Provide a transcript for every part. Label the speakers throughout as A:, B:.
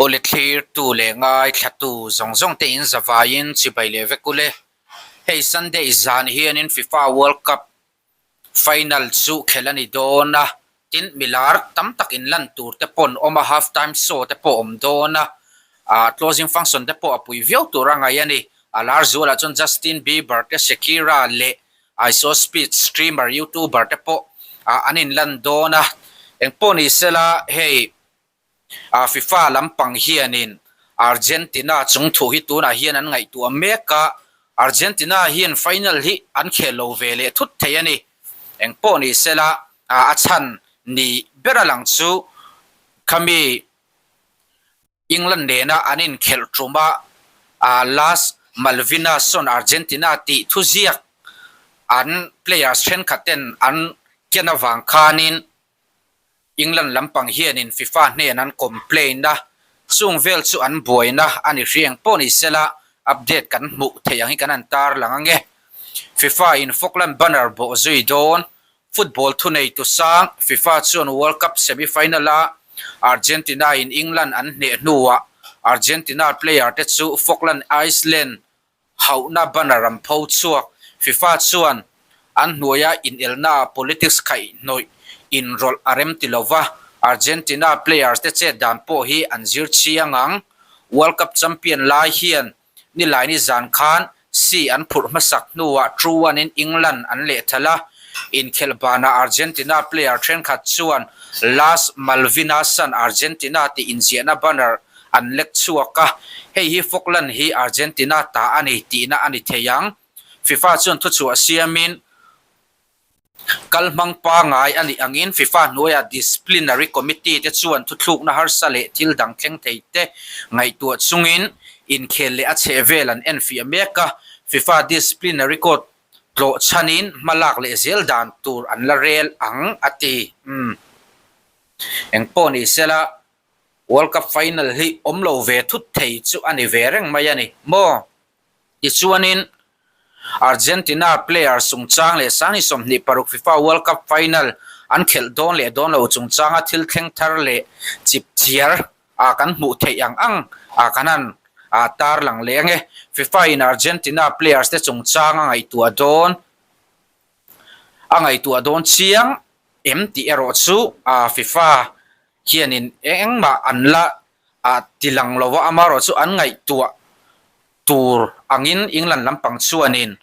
A: Awle thlirtu leh ngaithlatu zawng zawng te in zavaiin chibai leh vek ule. Hei Sunday zan hianin FIFA World Cup final chu khelh a ni dawn a, tin milar tam tak inlan tur te pawh an awm a, half time show te pawh a awm dawn a, ah closing function te pawh a pui viau tur a ngaih a ni. A lar zualah chuan Justin Bieber te Shakira leh Iso Speed streamer youtuber te pawh ah an inlan dawn a, engpawh ni sela hei A FIFA lampang hianin Argentina chung thu hi tunah hian an ngaihtuah mek a, Argentina hian final hi an khel lo ve leh thut thei a ni. Engpawh ni sela a chhan ni ber a lang chu khami England nena an inkhelh tuma Las Malvinas sawn Argentina tih thuziak an players thenkhat ten an ken avang khanin England lampang hianin FIFA hnen an complain a, chung vel chu an buaina a ni hriang pawh ni sela update kan hmuh theih ang hi kan han tarlang ange. FIFA in Falkland banner bawh zui dawn football thuneitu sang FIFA chuan World Cup semi-final a Argentina in England an hneh hnuah Argentina player te chu Falkland Island Hauhna banner an pho chhuak. FIFA chuan an hnuaia inelnaah politics khaihhnawih inrawlh a rem ti lo va, Argentina players te chet dan pawh hi an zir chiang ang. World Cup champion lai hian Nilaini zan khan si an phurh hmasak hnuah two one in England an lehthal a, inkhelh banah Argentina player thenkhat chuan Las Malvinas-an Argentina tih inziahna banner an lek chhuak a, hei hi Falkland hi Argentina ta a ni tihna a ni thei ang. FIFA chuan thuchhuah siamin kal hmang pangai a nih angin FIFA hnuaia Disciplinary Committee te chuan thuthlukna harsa leh thil dang thleng thei te ngaihtuah chungin inkhel leh a chhehvel an enfiah mek a, FIFA Disciplinary Court tlawh chhanin hmalak leh zel dan tur an la rel ang a ti. Umm. Engpawh ni sela World Cup final hi awm lo ve thut thei chu a ni ve reng mai a ni maw? Tichuanin Argentina player chungchang leh Sangni 26 FIFA World Cup final an khelh dawn leh dawn lo chungchanga thil thleng thar leh chip chiar a kan hmuh theih ang ang a kan han a tarlang leh ang e. FIFA in Argentina players te chungchang a ngaihtuah dawn a ngaihtuah dawn chiang em tih erawh chu FIFA hianin engmah an la ti lang lo a, amaherawh chu an ngaihtuah tur angin England lampang chuanin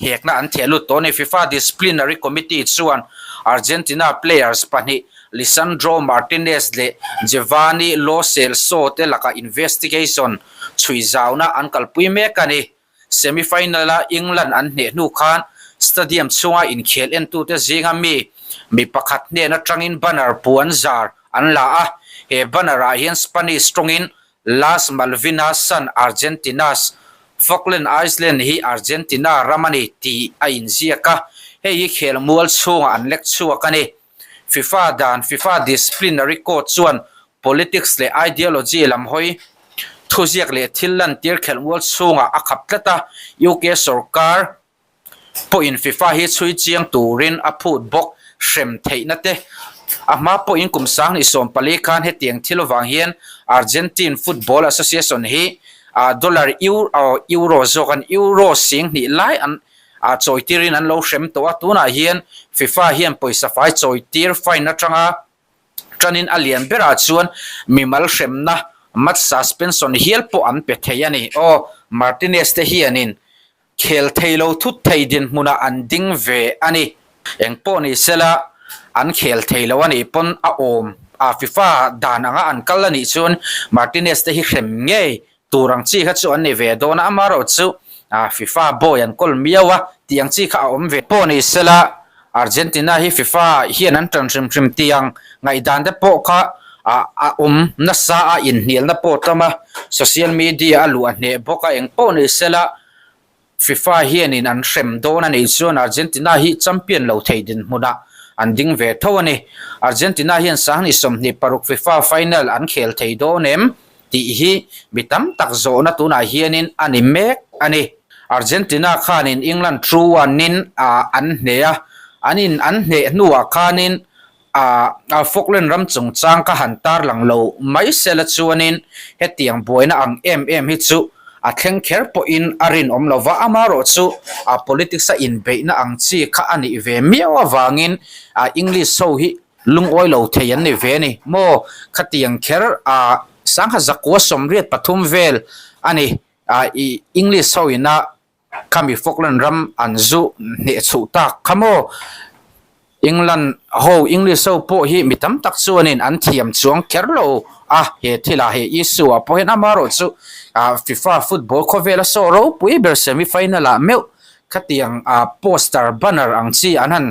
A: hekna an theh lut tawh a ni. FIFA Disciplinary Committee chuan Argentina players pahnih Lisandro Martinez leh Giovanni Lo Celso te lakah investigation chhui zauna an kalpui mek a ni. Semi-final-a England an hneh hnu khan stadium chhunga inkhel entute zinga mi mi pakhat hnen atangin banner puan zar an la a, he banner-ah hian Spanish tawngin Las Malvinas San Argentinas, Falkland Island hi Argentina ram a ni tih a inziak a, hei hi khelmual chhungah an lek chhuak a ni. FIFA dan, FIFA Disciplinary Code chuan politics leh ideology lam hawi thuziak leh thil lantir khelhmual chhungah a khap tlat a, UK sorkar pawhin FIFA hi chhui chiang turin a phut bawk hrem theihna te. A hma pawhin kum 2014 khan hetiang thil avang hian Argentine Football Association hi dollar euro zawk an euro 2000 lai an a chawitirin an lo hrem tawh a, tunah hian FIFA hian pawisa fai chawitir fine atanga tanin a lian berah chuan mimal hremna match suspension hial pawh an pe thei a ni. Aw, Martinez te hianin khel thei lo thut thei dinhmunah an ding ve a ni. Engpawh ni sela an khel thei lo a nih pawn a awm a, FIFA dan anga an kal a nih chuan Martinez te hi hrem ngei Tur ang chi kha chu an ni ve dawn a, amaherawh chu FIFA boy an kawl miau a tih ang chi kha a awm ve. Pawh ni sela, Argentina hi FIFA hian an tan hrim hrim tih ang ngaihdan te pawh kha a awm nasa a, inhnialna pawh tam a, social media a luh a hneh bawk a, eng pawh ni sela FIFA hianin an hrem dawn a nih chuan Argentina hi champion lo thei dinhmunah an ding ve tho a ni. Argentina hian 2026 FIFA final an khel thei dawn em tih hi mi tam tak zawhna tunah hianin a ni mek a ni. Argentina khanin England 2-1 in an hneh a, an in an hneh hnuah khanin. Ah Falkland ram chungchang ka han tarlang lo mai sela chuanin hetiang buaina ang em em hi chu a thleng kher pawhin a rinawm lo va, amaherawhchu a politics a inbeihna ang chi kha a nih ve miau avangin a English ho hi lungawi lo thei an ni ve a ni maw? Khatiang kher a sangha zakua 83 vel a ni a i English ho ina Khami Falkland ram an zu hneh chhuh tak kha maw? England ho, English ho pawh hi mi tam tak chuanin an thiam chuang kher lo a, he thilah he issue ah pawh hian amaherawh chu FIFA football khawvela saw ropui ber semi final ah meuh khatiang poster banner ang chi an han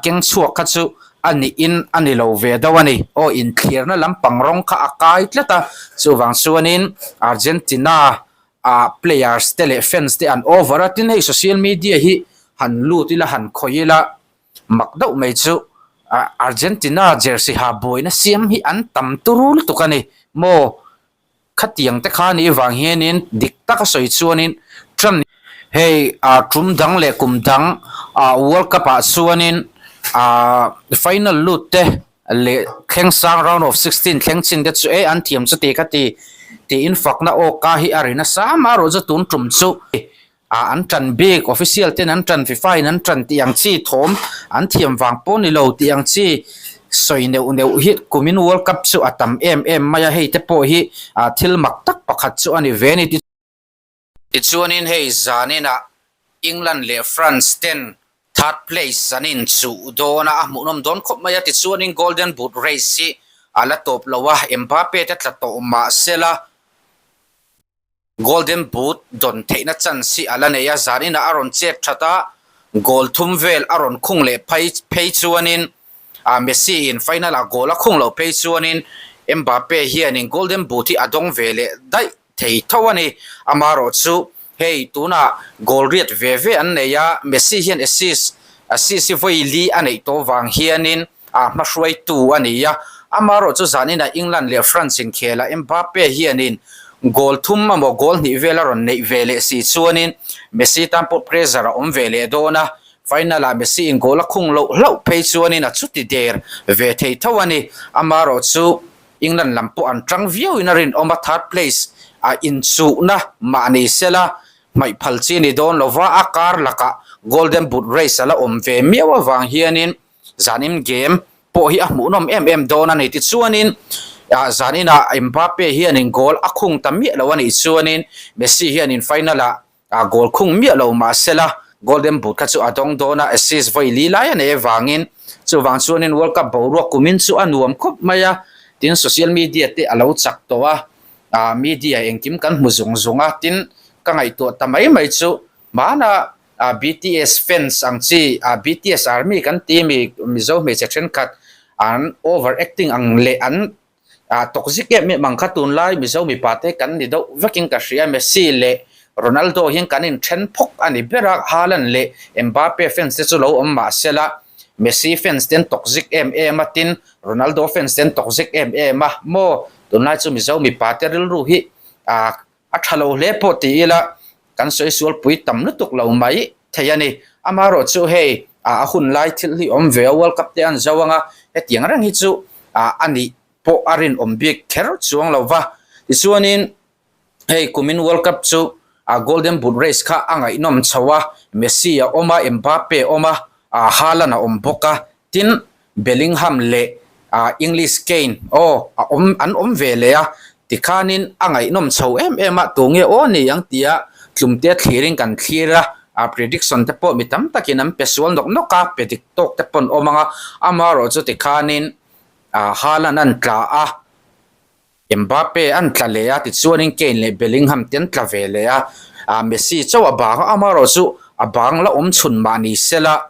A: keng chhuak kha chu a niin a ni lo ve deuh a ni. Aw inthlirna lampang rawng kha a kai tlat a, chuvang chuanin Argentina ah players te leh fans te an over a tin hei social media hi han lut ila han khawih ila mak deuh mai chu ah Argentina jersey ha buaina siam hi an tam turu lutuk a ni maw khatiang te kha nih vang hianin dik taka sawi chuanin tan hei ah tum dang leh kum dang ah world cup ah chuanin ah final lut te. Leh thleng sang round of 16 thleng chin te chu e an thiam chu ti kha ti tiin fakna aw ka hi a ri nasa amaherawh chu tun tum chu ah an tan bik official ten an tan FIFA in an tan tih ang chi thawm an thiam vang pawh ni lo tih ang chi sawi neuh neuh hi kumin world cup chu a tam em em mai a hei te pawh hi ah thil mak tak pakhat chu a ni ve a ni. Tichuanin hei zaninah England leh France ten third place an inchuh dawn a, a hmuhnawm dawn khawp mai a. Tichuanin Golden Boot race hi a la tawp lo a, Mbappe te tla tawh mah sela Golden Boot dawn theihna chance hi a la nei a. Zaninah a rawn chet that a, goal thum vel a rawn khung leh phei phei chuanin Messi in final ah goal a khung loh phei chuanin Mbappe hianin Golden Boot hi a dawng ve leh daih thei tho a ni. Amaherawh chu hei tunah goal riat ve ve an nei a, Messi hian assist assist hi vawi li a neih tawh vang hianin a hmahruaitu a ni a. Amaherawh chu zaninah England leh France inkhelah Mbappe hianin goal thum emaw goal hnih vel a rawn neih ve leh si chuanin Messi tan pawh pressure a awm ve leh dawn a. Final-ah Messi in goal a khung loh hlauh phei chuanin a chuti der ve thei tho a ni. Amaherawh chu England lam pawh an tang viau in a rinawm a, third place ah inchuhna mah ni sela hmaih phal chi ni dawn lova a kar lakah Golden Boot race a la awm ve miau avang hianin zanin game pawh hi a hmuhnawm em em dawn a ni. Tichuanin ah zaninah Mbappe hianin goal a khung ta miah lo a nih chuanin Messi hianin final ah A goal khung miah lo mahsela Golden Boot kha chu a dawng dawn a, assist vawi li lai a nei avangin chuvang chuanin World Cup boruak kumin chu a nuam khawp mai a, tin social media te a lo chak tawh a, ah media engkim kan hmu zung zung a, tin ka ngaihtuah ta mai mai chu hmana ah BTS fans ang chi ah BTS army kan ti mi Mizo hmeichhe thenkhat an over acting ang leh an Ah tawk zik em em ang kha tunlai Mizo mipa te kan ni deuh vekin ka hria Messi leh Ronaldo hian kan inthen phawk a ni ber a, Haaland leh Mbappe fans te chu lo awm mah sela Messi fans te an tawk zik em em a tin Ronaldo fans te an tawk zik em em a maw tunlai chu Mizo mipa te rilru hi ah A tha lo hle pawh ti ila kan sawi sual pui tam lutuk lo mai thei a ni. Amaherawh chu hei a hun lai thil hi awm ve a, World Cup te an zo anga hetiang reng hi chu a nih pawh a rinawm bik kher chuang lo va. Tichuanin hei kumin World Cup chu a Golden Boot race kha a ngaihnawm chho a, Messi a awm a, Mbappe a awm a, Haaland a awm bawk a, Tin, Bellingham leh English Kane aw a awm an awm ve leh a, tikhanin a ngaihnawm chho em em a, tunge aw ni ang tia tlumte thlirin kan thlir a, a prediction te pawh mi tam takin an pe sual nawk nawk a, pe dik tawk te pawh an awm ang a, amaherawh chu tikhanin Haaland an tla a. Mbappe an tla leh a, tichuanin Kane leh Bellingham te an tla ve leh a, ah Messi chauh a bang a, amaherawh chu a bang la awm chhun mah ni sela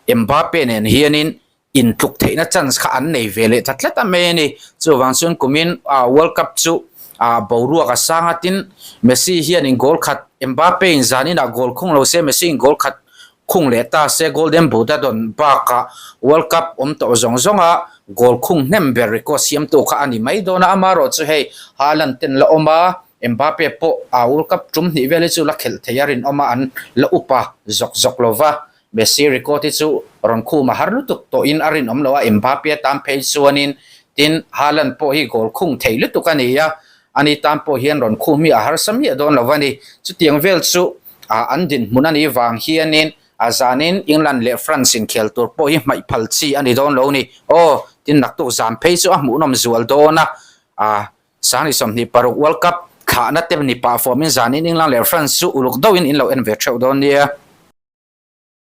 A: Mbappe nen hianin intluk theihna chance kha an nei ve leh ta tlat a mai a ni. Chuvang chuan kumin ah World Cup chu ah boruak a sang a, tin Messi hianin goal khat Mbappe in zaninah goal khung lo se Messi in goal khat Khung leh ta se Golden Boot a dawn bakah World Cup awm tawh zawng zawnga goal khung hnem ber record siamtu kha a ni mai dawn a, amaherawh chu hei Haaland ten la awm a, Mbappe pawh a World Cup tum hnih vel hi chu la khelh thei a rinawm a, an la upa zawk zawk lo va. Messi record hi chu rawn khum a har lutuk tawhin a rinawm lo a, Mbappe tan phei chuanin tin Haaland pawh hi goal khung thei lutuk a ni a, ani tan pawh hian rawn khum hi a harsa miah dawn lo a ni. Chutiang vel chu an dinhmun a nih vang hianin a zanin England leh France inkhel tur pawh hi hmaih phal chi a ni dawn lo a ni. Aw, tin naktuk zan phei chu a hmuhnawm zual dawn a, Sangli 26 World Cup thlahna te ni pah fawmin zanin England leh France chu uluk deuhin in lo en ve theuh dawn nia.